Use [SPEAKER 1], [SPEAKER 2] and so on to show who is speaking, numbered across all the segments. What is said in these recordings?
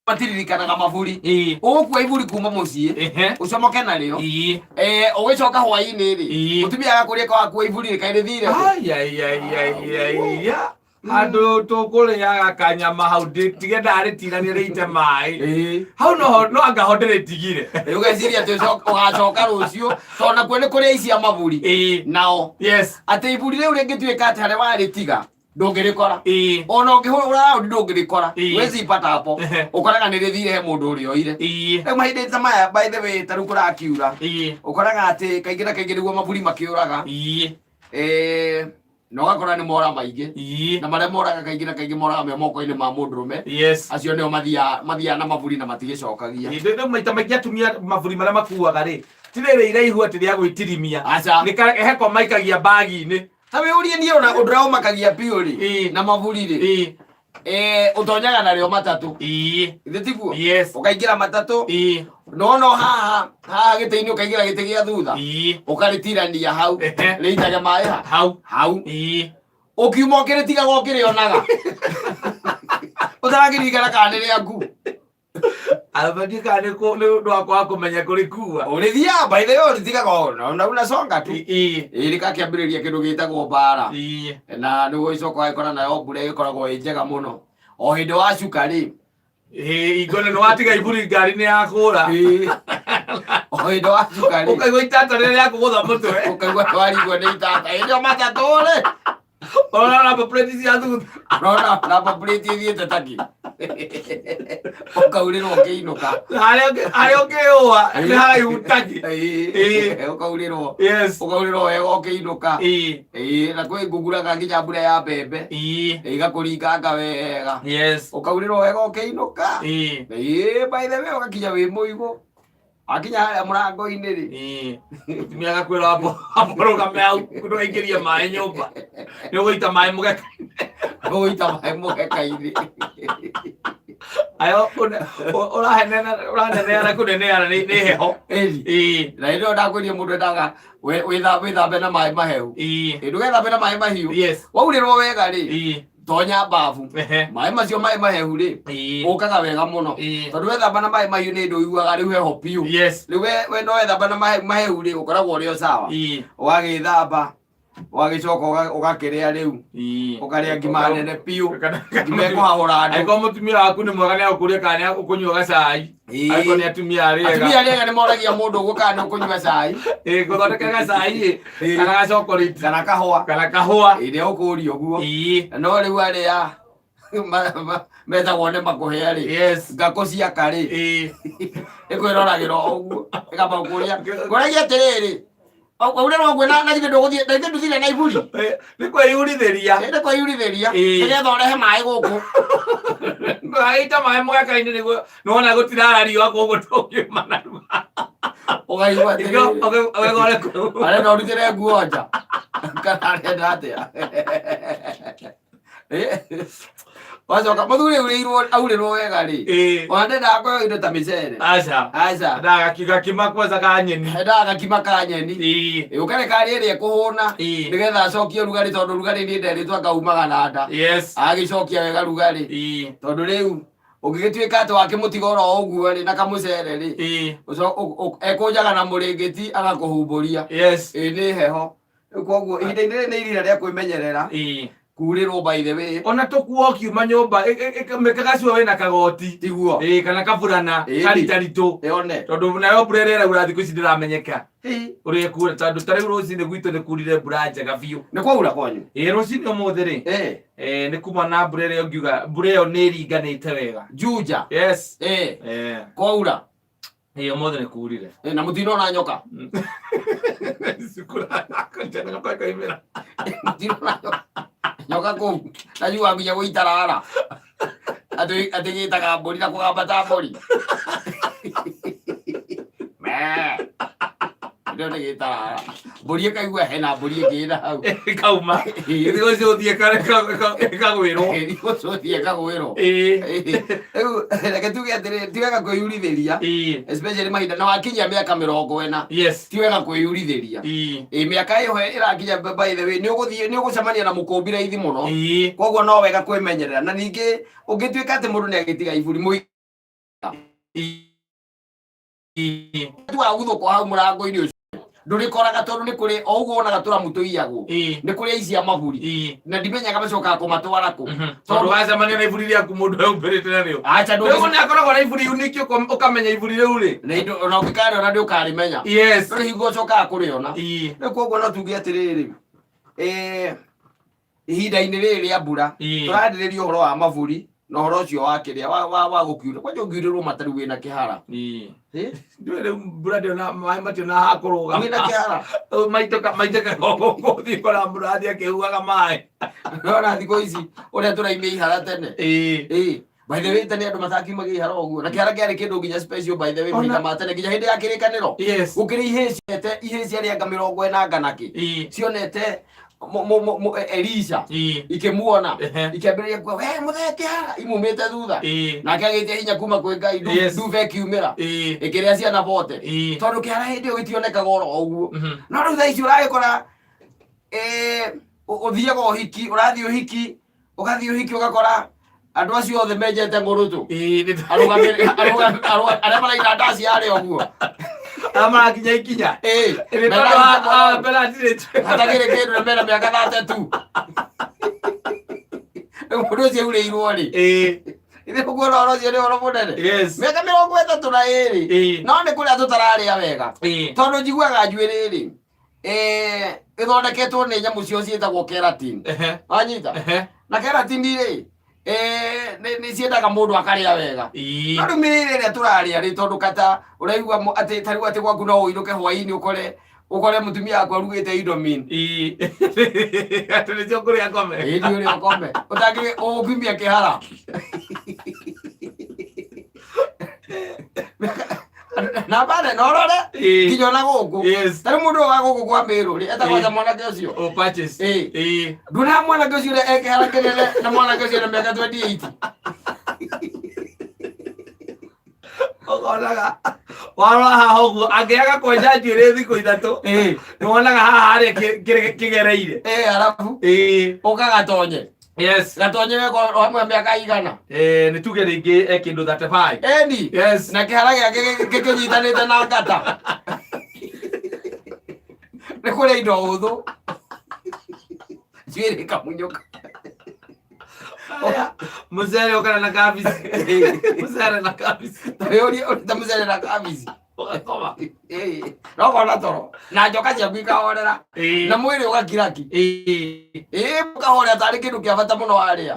[SPEAKER 1] Matiririkanaga maburi. Ũgũkua iburi kuma mũciĩ, ũcomoke narĩo. Ũgĩcoka hwaĩ-inĩ rĩ, mũtumia agakũria wakua iburi rĩ, kaĩ rĩthire kũ?
[SPEAKER 2] Ai, ai, ai, ai, ai, ya. Handũ tũkũrĩaga kanyama hau tige ndarĩtinania rĩite maĩ. Hau noho no anga ho ndĩrĩtigire.
[SPEAKER 1] Ũgeciria atĩ ũgacoka rũciũ, tondũ nakuo nĩ kũrĩ aici a maburi. Nao atĩ iburi rĩu rĩngĩtuĩka atĩ harĩa warĩtiga ndũngĩrĩkora, ona ũngĩhũra raũndi ndũngĩrĩkora. Wezi ipata hapo. Ũkoraga nĩ rĩthire he mũndũ ũrĩoire. Rĩu mahinda ta maya, by the way, ta rĩu kũrakiura, ũkoraga atĩ kaingĩ na kaingĩ nĩguo maburi makĩũraga. Na ũgakora nĩ mora maingĩ. Na marĩa moraga kaingĩ na kaingĩ moraga me moko-inĩ ma mũndũrũme. Acio nĩo mathiaga na maburi na matigĩcokagia.
[SPEAKER 2] Rĩu maita maingĩ atumia maburi marĩa makuaga rĩ, ti rĩrĩ iraihu atĩ rĩa gwĩtirimia.
[SPEAKER 1] Aca.
[SPEAKER 2] Nĩ heko maikagia bagi-inĩ.
[SPEAKER 1] Ta wĩũrie niĩ ona ũndũ ũrĩa ũmakagia biũ rĩ, na maburi rĩ, ũtonyaga narĩo matatũ. Githĩ tiguo?
[SPEAKER 2] Yes.
[SPEAKER 1] Ũkaingĩra matatũ. No no haha haha gĩtĩ-inĩ, ũkaingĩra gĩtĩ gĩa thutha, ũkarĩtirania hau. Rĩitage maĩ ha?
[SPEAKER 2] Hau.
[SPEAKER 1] Hau. Ũkiuma ũkĩrĩtigaga ũkĩrĩonaga, ũtarakĩririkana kana nĩ rĩaku.
[SPEAKER 2] Abatiĩ kana nĩ nĩ ũndũ wa kwaga kũmenya kũrĩkua.
[SPEAKER 1] Ũrĩthiaga, by the way, ũrĩtigaga ona unasonga tu. Ĩĩ, rĩgakĩambĩrĩria kĩndũ gĩtagwo mbara. Na nĩguo icoka ũgagĩkora nayo mbura ĩgĩkoragwo ĩ njega mũno o hĩndĩ wacuka rĩ.
[SPEAKER 2] Ĩĩ, ingone nĩ watiga iburi ngari nĩ yakũra.
[SPEAKER 1] Ĩĩ. O hĩndĩ wacuka rĩ,
[SPEAKER 2] ũkaigua itata rĩrĩa rĩakũgũtha mũtwe.
[SPEAKER 1] Ũkaigua warigwo nĩ itata hĩndĩ ĩyo matatũ rĩ.
[SPEAKER 2] Ũrona number plate cia thutha.
[SPEAKER 1] Ũrona number plate ĩthiĩte taki, ũkaurĩrwo ũkĩinũka.
[SPEAKER 2] Harĩa ũngĩũa nĩ haraihu taki.
[SPEAKER 1] Ĩĩ, ũkaurĩrwo. Ũkaurĩrwo wega ũkĩinũka. Ĩĩ, na kwĩ ngunguraga nginya mbura ya mbembe. Ĩgakũringanga wega. Ũkaurĩrwo wega ũkĩinũka. Ĩĩ, by the way, ũgakinya wĩ mũigũ, akinya harĩa mũrango-inĩ rĩ,
[SPEAKER 2] Mũtumia agakwĩra wambo rũgame hau ndũgaingĩrie maĩ nyũmba, nĩ ũgũita maĩ mũgeka.
[SPEAKER 1] Ũgũita maĩ mũgeka-inĩ.
[SPEAKER 2] Ayo ũraneneana kũneneana nĩ heho.
[SPEAKER 1] Ĩni. Na hĩndĩ ĩyo ndakwĩria mũndũ endaga wĩthambe na maĩ mahehu. Ĩ, ndũgethambe na maĩ mahiũ. Waurĩrwo wega rĩ, tonya babu. Maĩ macio, maĩ mahehu rĩ, ũkaga wega mũno. Tondũ wethamba na maĩ mahiũ nĩ ndũ ũiguaga rĩu heho biũ. Rĩu we no wethamba na maĩ mahehu rĩ, ũkoragwo ũrĩ o sawa. Ũgagĩthamba, ũgagĩcoka ũgakĩrĩa rĩu. Ũkarĩa ngima nene biũ, ngima ĩkũhahũra andũ.
[SPEAKER 2] Angĩkorwo mũtumia waku nĩ mwega, nĩ agũkũria kana nĩ ũkũnyua gacai. Angĩkorwo nĩ atumia arĩa ega.
[SPEAKER 1] Atumia arĩa ega nĩ moragia mũndũ ũguo kana nĩ ũkũnyua cai.
[SPEAKER 2] Ĩĩ, gũthondeka gacai ĩ, kana gacokorĩti.
[SPEAKER 1] Kana kahũa.
[SPEAKER 2] Kana kahũa.
[SPEAKER 1] Ĩĩ, nĩ ũkũria ũguo. No rĩu arĩa metagwo nĩ makũhĩa rĩ, ngakũ ciaka rĩ, ĩkwĩroragĩra o ũguo, ĩkamba gũkũria, ngũragia atĩrĩrĩ, waurĩrwo ũguo na githĩ ndũgũthiĩ, na githĩ ndũthire na iburi?
[SPEAKER 2] Nĩ kwĩyurithĩria.
[SPEAKER 1] Nĩ kwĩyurithĩria. Nĩgetha ũrehe maĩ gũkũ.
[SPEAKER 2] Ndũgagĩite maĩ mũgeka-inĩ nĩguo nĩwona gũtirara riũa, koguo ndũngiuma narua.
[SPEAKER 1] Ũkaigua atĩrĩrĩ,
[SPEAKER 2] Ũgegore kũu.
[SPEAKER 1] Arenda ũrutĩre nguo nja kana arenda atĩa? Wacoka mũthuri aurĩirwo, aurĩrwo wega rĩ, ona ndendaga kũheo indo ta mĩcere.
[SPEAKER 2] Aca.
[SPEAKER 1] Aca.
[SPEAKER 2] Ndagakima kwanza ka nyeni.
[SPEAKER 1] Endaga gakima ka nyeni. Ũkareka arĩe ĩrĩa ĩkũhũna, nĩgetha acokie rugarĩ, tondũ rugarĩ niĩ nderĩtwo akaumaga na nda. Agĩcokia wega rugarĩ, tondũ rĩu ũngĩgĩtuĩka atĩ wakĩmũtiga oro ũguo rĩ na kamũcere rĩ, ekũnjaga na mũrĩngĩti agakũhumbũria. Ĩ, nĩ heho. Rĩu koguo ihinda-inĩ rĩrĩ nĩ ihinda rĩa kwĩmenyerera kurĩrwo, by the way.
[SPEAKER 2] Ona tũkuo ũkiuma nyũmba mĩkaga cio wĩna kagoti.
[SPEAKER 1] Tiguo?
[SPEAKER 2] Ĩĩ, kana kaburana. Karitaritũ.
[SPEAKER 1] Yone.
[SPEAKER 2] Tondũ nayo mbura ĩrĩa ĩraura thikũ ici ndĩramenyeka ũrĩa ĩkuura, tondũ ta rĩu rũcinĩ gwitũ nĩ kurire mbura njega biũ.
[SPEAKER 1] Nĩ kwaura kwanyu?
[SPEAKER 2] Ĩĩ, rũcinĩ ũmũthĩ rĩ, nĩ kuma na mbura ĩrĩa ũngiuga mbura ĩyo nĩ ĩringanĩte wega.
[SPEAKER 1] Juja.
[SPEAKER 2] Yes.
[SPEAKER 1] Kwaura?
[SPEAKER 2] Ĩĩ, ũmũthĩ nĩ kurire.
[SPEAKER 1] Na mũtinona nyoka?
[SPEAKER 2] Nyoka ĩkoimĩra.
[SPEAKER 1] Mũtinona nyoka, nyoka kũu na yua nginya gũitarara atĩ gĩtaga mbũri na kũgamba ta mbũri. Mee. Ĩno nĩ gĩtarara mbũri ĩkaigua hena mbũri ĩngĩ ĩna hau.
[SPEAKER 2] Ĩkauma ĩthiĩ ũcio ũthiĩ ĩkagwĩrwo.
[SPEAKER 1] Ũcio ĩkagwĩrwo. Rĩu reke tuge atĩrĩrĩ, ti wega kwĩyurithĩria, especially mahinda na wakinyia mĩaka 40. Ti wega kwĩyurithĩria. Ĩ, mĩaka ĩyo ĩrakinya, by the way, nĩ ũgũthiĩ, nĩ ũgũcemania na mũkũmbi raithi mũno. Koguo no wega kwĩmenyerera, na ningĩ ũngĩtuĩka atĩ mũndũ nĩ agĩtiga iburi mũi. Waguthũkwo hau mũrango-inĩ ũcio ndũrĩkoraga tondũ nĩ kũrĩ o ũguo wonaga tũramu tũiyagwo, nĩ kũrĩ aici a maburi na ndimenyaga macokaga kũmatwara kũ.
[SPEAKER 2] Tondũ wacemania na iburi rĩaku mũndũ eumbĩrĩte narĩo.
[SPEAKER 1] Acha.
[SPEAKER 2] Rĩu nĩ akoragwo na iburi unique, ũkamenya iburi rĩu rĩ.
[SPEAKER 1] Na indo ona ũngĩkarĩona ndũkarĩmenya. Ndũrĩ hingo ũcokaga kũrĩona. Rĩu koguo no tuge atĩrĩrĩ, ihinda-inĩ rĩrĩ rĩa mbura, tũrarĩrĩria ũhoro wa maburi na ũhoro ũcio wa kĩrĩa wa gũkiura kwanja ũngiurĩrwo matarĩ wĩna kĩhara. Eh?
[SPEAKER 2] Ndũĩ rĩu mbura ndĩona maĩ mationa ha kũrũgama.
[SPEAKER 1] Wĩna kĩhara.
[SPEAKER 2] Maitũka maitũka gũthiĩ kora mbura athiĩ akĩhuhaga maĩ.
[SPEAKER 1] Nona thikũ ici ũrĩa tũraimia ihara tene. Ĩĩ. By the way, tene andũ matakiumagia ihara ũguo na kĩhara kĩarĩ kĩndũ nginya special, by the way. Mahinda ma tene nginya hĩndĩ ya kĩrĩkanĩro, gũkĩrĩ ihĩĩ cionete ihĩĩ ciarĩ anga 40 anga nakĩ, cionete Elisha, ikĩmuona, ikĩambĩrĩria kuga, "We mũthee kĩhara," imumĩte thutha. Nake agĩtia hinya kuma kwĩ Ngai, nduba ĩkiumĩra, ĩkĩrĩa ciana bote, tondũ kĩhara hĩndĩ ĩyo gĩtionekaga oro ũguo. No rĩu thaa ici ũragĩkora, ũthiaga ũhiki, ũrathiĩ ũhiki, ũgathiĩ ũhiki ũgakora andũ acio othe menjete ng'ũrũtũ. Arĩa maraina ndaci yarĩ ũguo.
[SPEAKER 2] Arĩa marakinya ikinya.
[SPEAKER 1] Ĩĩ.
[SPEAKER 2] Nĩ tondũ mbere hatirĩ.
[SPEAKER 1] Hatagĩrĩ kĩndũ na mena mĩaka 32. Rĩu mũndũ ũcio aurĩirwo rĩ, ithe ũguo ũhoro ũcio nĩ ũhoro mũnene. Mĩaka 32, no nĩ kũrĩa tũtararĩa wega, tondũ njiguaga njuĩrĩ rĩ, ĩthondeketwo nĩ nyamũ cio ciĩtagwo keratin. Wanyita? Na keratin rĩ, nĩ ciendaga mũndũ akarĩa wega. No rĩu mĩrĩre ĩrĩa tũrarĩa rĩ, tondũ kata ũraigua atĩ ta rĩu atĩ gwaku no ũinũke hwaĩ-inĩ ũkore mũtumia waku arugĩte Indomie.
[SPEAKER 2] Atĩ nĩcio kũrĩa ngome.
[SPEAKER 1] Ĩĩ, nĩ ũrĩa ũkome ũtangĩ ũkiumia kĩhara na mbare na ũrore nginya ona gũkũ. Ta rĩu mũndũ ũyũ wa gũkũ kwa Mĩrũ rĩ, etagwo atĩa mwanake ũcio?
[SPEAKER 2] Oh, patches.
[SPEAKER 1] Nduona mwanake ũcio ũrĩa e kĩhara kĩnene na mwanake ũcio na mĩaka 28.
[SPEAKER 2] Ũkonaga warora haha ũguo angĩaga kwenja njuĩrĩ thikũ 3, nĩwonaga haha harĩa kĩgereire.
[SPEAKER 1] Ĩĩ, arabu ũka gatonye. Gatonye weko hamwe mĩaka igana?
[SPEAKER 2] Nĩ tuge rĩngĩ e kĩndũ 35.
[SPEAKER 1] Eni. Na kĩhara gĩake gĩkĩnyitanĩte na ngata nĩ kũrĩa indo hũthũ, njuĩrĩ ĩkamunyũka.
[SPEAKER 2] Aya, mũcere ũkana na kabici, mũcere na kabici.
[SPEAKER 1] Wĩũrie ta mũcere na kabici.
[SPEAKER 2] Ũgakoma.
[SPEAKER 1] Ĩĩ, no kona toro na njoka ciaku ikahorera na mwĩrĩ ũgakiraki. Ĩĩ, ũkahorera tarĩ kĩndũ kĩa bata mũno warĩa.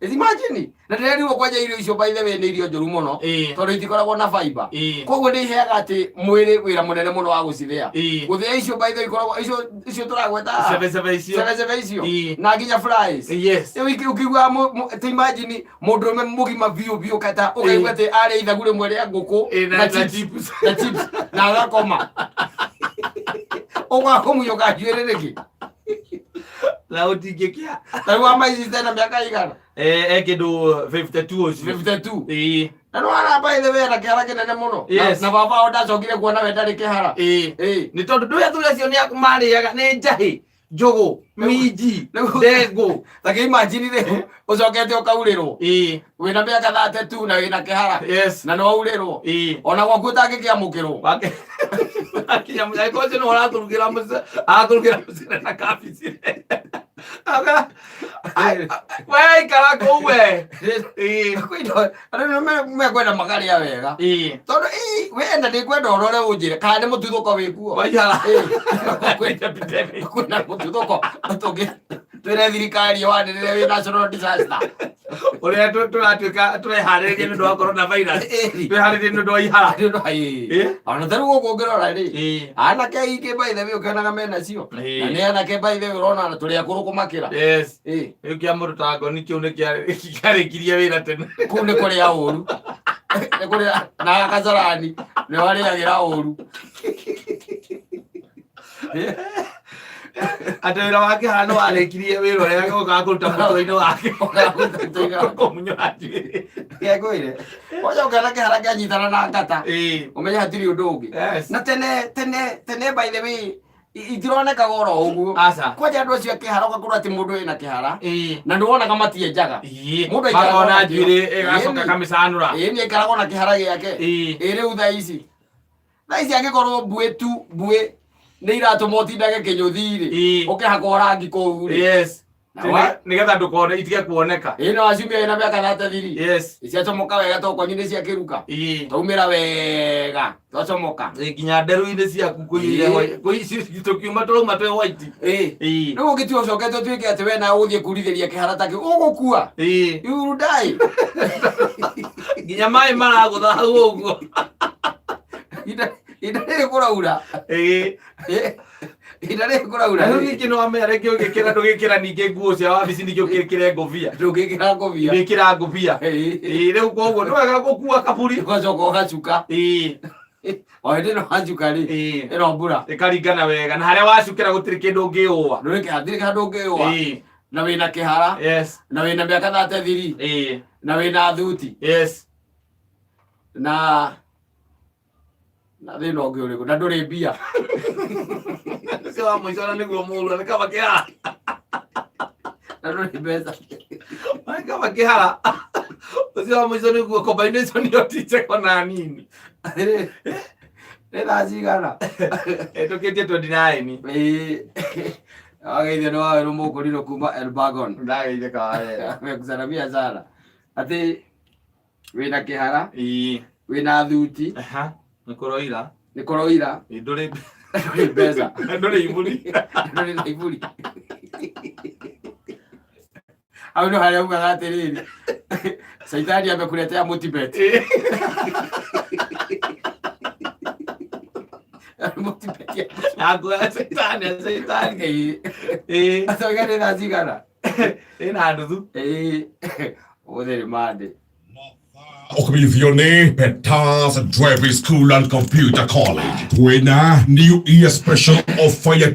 [SPEAKER 1] Imagine, na ndĩrerirwo kwanja irio icio, by the way, nĩ irio njũru mũno, tondũ itikoragwo na fiber. Koguo nĩ iheaga atĩ mwĩrĩ wĩra mũnene mũno wa gũcithĩa. Gũthĩa icio, by the way, ikoragwo icio tũragweta haha.
[SPEAKER 2] Cebecebe icio.
[SPEAKER 1] Cebecebe icio. Na nginya fries. Rĩu ũkĩigua ta imagine mũndũrũme mũgima biũ biũ, kata ũkaigua atĩ arĩa ithagu rĩmwe rĩa ngũkũ
[SPEAKER 2] na
[SPEAKER 1] na
[SPEAKER 2] na
[SPEAKER 1] chips,
[SPEAKER 2] chips.
[SPEAKER 1] Na chips na agakoma, ũgaga kũmunyũka njuĩrĩ nĩkĩ?
[SPEAKER 2] Na ũtingĩkĩa.
[SPEAKER 1] Ta rĩu wa maici tena mĩaka igana?
[SPEAKER 2] E kĩndũ 52 ũcio.
[SPEAKER 1] 52. Na nĩ by the way na kĩhara kĩnene mũno. Na baba wao ndacokire kuona we ndarĩ kĩhara.
[SPEAKER 2] Nĩ tondũ ndũĩ athuri acio nĩ marĩaga nĩ njahĩ, njũgũ, minji, ndengũ.
[SPEAKER 1] Ta kĩ imagine rĩu ũcokete ũkaurĩrwo wĩna mĩaka 32 na wĩna kĩhara, na nĩ waurĩrwo, ona gwaku ũtangĩkĩamũkĩrwo.
[SPEAKER 2] Wake akinya mũcaiko ũcio nĩ ũratũrugĩra mũcere, aratũrugĩra mũcere na kabici. We ikara kũu we.
[SPEAKER 1] Kwĩ andũ nĩ mekwenda makarĩa wega, tondũ we na ndĩkwenda ũrore ũnjĩre kana nĩ mũtuthũko wĩkuo.
[SPEAKER 2] Waihara.
[SPEAKER 1] Kwĩna mũtuthũko tũngĩ twĩre thirikari wanĩrĩre wĩ national disaster.
[SPEAKER 2] Ũrĩa tũratuĩka tũreharĩrĩria nĩ ũndũ wa corona virus, twĩharĩrĩrie nĩ ũndũ wa ihara.
[SPEAKER 1] Nĩ ũndũ wa ona ta rĩu gũkũ ũngĩrora rĩ, anake aingĩ, by the way, ũkĩonaga mena cio, na nĩ anake, by the way, ũrona tũrĩ akũrũ kũmakĩra.
[SPEAKER 2] Rĩu kĩa mũndũ ta ngoni kĩu nĩ kĩarĩkirie wĩra tene.
[SPEAKER 1] Kũu nĩ kũrĩa ũru, nĩ kũrĩa na gacarani nĩ warĩagĩra ũru.
[SPEAKER 2] Atĩ wĩra wake haha nĩ warĩkirie wĩra ũrĩa ũkaga kũruta mũtwe-inĩ wake.
[SPEAKER 1] Ũkaga kũruta mũtwe-inĩ wake.
[SPEAKER 2] Kũmunyũra njuĩrĩ.
[SPEAKER 1] Ngwĩre oja ũkĩona kĩhara kĩanyitana na ngata, ũmenye hatirĩ ũndũ ũngĩ. Na tene tene tene, by the way, Itironekaga oro ũguo.
[SPEAKER 2] Aca.
[SPEAKER 1] Kwanja andũ acio a kĩhara ũgakora atĩ mũndũ wĩna kĩhara
[SPEAKER 2] Ĩĩ.
[SPEAKER 1] na nĩ wonaga matienjaga.
[SPEAKER 2] Ĩĩ.
[SPEAKER 1] Mũndũ aikaraga
[SPEAKER 2] Makona
[SPEAKER 1] ona kĩo.
[SPEAKER 2] njuĩrĩ ĩgacoka
[SPEAKER 1] Ĩni.
[SPEAKER 2] kamĩcanũra.
[SPEAKER 1] Ĩĩ nĩ aikaraga ona kĩhara gĩake.
[SPEAKER 2] Ĩĩ.
[SPEAKER 1] Ĩ rĩu thaa ici. Thaa ici angĩkorwo mbuĩ tu mbuĩ nĩ iratũma ũtindage kĩnyũthi-rĩ.
[SPEAKER 2] Ĩĩ.
[SPEAKER 1] Ũkĩhakwo rangi kũu rĩ.
[SPEAKER 2] Yes.
[SPEAKER 1] Na wa-
[SPEAKER 2] Nĩgetha ndũkone itige kuoneka.
[SPEAKER 1] Ĩĩ no aciumia ĩna mĩaka 33.
[SPEAKER 2] Yes.
[SPEAKER 1] Ciacomoka wega to kwanyu nĩ ciakĩruka.
[SPEAKER 2] Ĩĩ.
[SPEAKER 1] Twaumĩra wega. Twacomoka.
[SPEAKER 2] Ĩĩ, nginya nderu-inĩ ciaku
[SPEAKER 1] Ĩĩ.
[SPEAKER 2] kwĩ tũkiuma tũrauma twĩ white.
[SPEAKER 1] Ĩĩ.
[SPEAKER 2] Ĩĩ.
[SPEAKER 1] Rĩu ũngĩtua ũcokete ũtuĩke atĩ we nawe ũgũthiĩ kurithĩria kĩhara ta kĩu ũgũkua.
[SPEAKER 2] Ĩĩ.
[SPEAKER 1] You will die.
[SPEAKER 2] Nginya maĩ maragũtha hau ũguo.
[SPEAKER 1] Ihinda rĩrĩ kũraura.
[SPEAKER 2] Ĩĩ.
[SPEAKER 1] Ihinda rĩrĩ kũraura.
[SPEAKER 2] Na rĩu ningĩ no amenya rĩngĩ ũngĩkĩra ndũgĩkĩra ningĩ nguo cia wabici ningĩ ũkĩkĩre ngũbia.
[SPEAKER 1] Ndũngĩkĩra ngũbia.
[SPEAKER 2] Ndũngĩkĩra ngũbia.
[SPEAKER 1] Ĩĩ.
[SPEAKER 2] Ĩĩ, rĩu koguo nĩ wega gũkua kaburi.
[SPEAKER 1] Ũgacoka ũgacuka.
[SPEAKER 2] Ĩĩ.
[SPEAKER 1] O hĩndĩ ĩno wacuka rĩ.
[SPEAKER 2] Ĩĩ.
[SPEAKER 1] Ĩno mbura.
[SPEAKER 2] Ĩkaringana wega na harĩa wacukĩra gũtirĩ kĩndũ ũngĩũa.
[SPEAKER 1] Ndũrĩ hatirĩ handũ ũngĩũa.
[SPEAKER 2] Ĩĩ.
[SPEAKER 1] Na wĩna kĩhara.
[SPEAKER 2] Yes.
[SPEAKER 1] Na wĩna mĩaka 33.
[SPEAKER 2] Ĩĩ.
[SPEAKER 1] Na wĩna thuti.
[SPEAKER 2] Yes.
[SPEAKER 1] Na na thĩna ũngĩ ũrĩkũ na ndũrĩ mbia.
[SPEAKER 2] Ũcio wa mũico na nĩguo mũru nĩ kaba kĩhara.
[SPEAKER 1] Na ndũrĩ mbeca.
[SPEAKER 2] Nĩ kaba kĩhara. Ũcio wa mũico nĩguo combination ĩyo ti njega ona nini.
[SPEAKER 1] Nĩ thaa cigana?
[SPEAKER 2] Ĩtũkĩtie 29.
[SPEAKER 1] Ĩĩ. Wageithio nĩ wawerũ mũkũrinũ kuma Elbagon.
[SPEAKER 2] Ndageithĩka wega.
[SPEAKER 1] Amekusalamia sana. Atĩ wĩna kĩhara,
[SPEAKER 2] Ĩĩ.
[SPEAKER 1] wĩna thuti,
[SPEAKER 2] Aha. Nĩ kũroira.
[SPEAKER 1] nĩ kũroira,
[SPEAKER 2] Ĩĩ, ndũrĩ
[SPEAKER 1] ndũrĩ mbeca,
[SPEAKER 2] ndũrĩ iburi.
[SPEAKER 1] ndũrĩ na iburi. Hau nĩ harĩa ugaga atĩrĩrĩ, Saitani amekuletea mutibet.
[SPEAKER 2] Ĩĩ.
[SPEAKER 1] Mutibet ya
[SPEAKER 2] Yakuoya caitani, ya caitani.
[SPEAKER 1] Ĩĩ.
[SPEAKER 2] Ĩĩ.
[SPEAKER 1] Atoiga nĩ thaa cigana?
[SPEAKER 2] Ĩna nuthu.
[SPEAKER 1] Ĩĩ. Ũmũthĩ nĩ Monday.
[SPEAKER 3] Ũkũmenyithio nĩ Petals Driving School and Computer College twĩna New Year Special Offer ya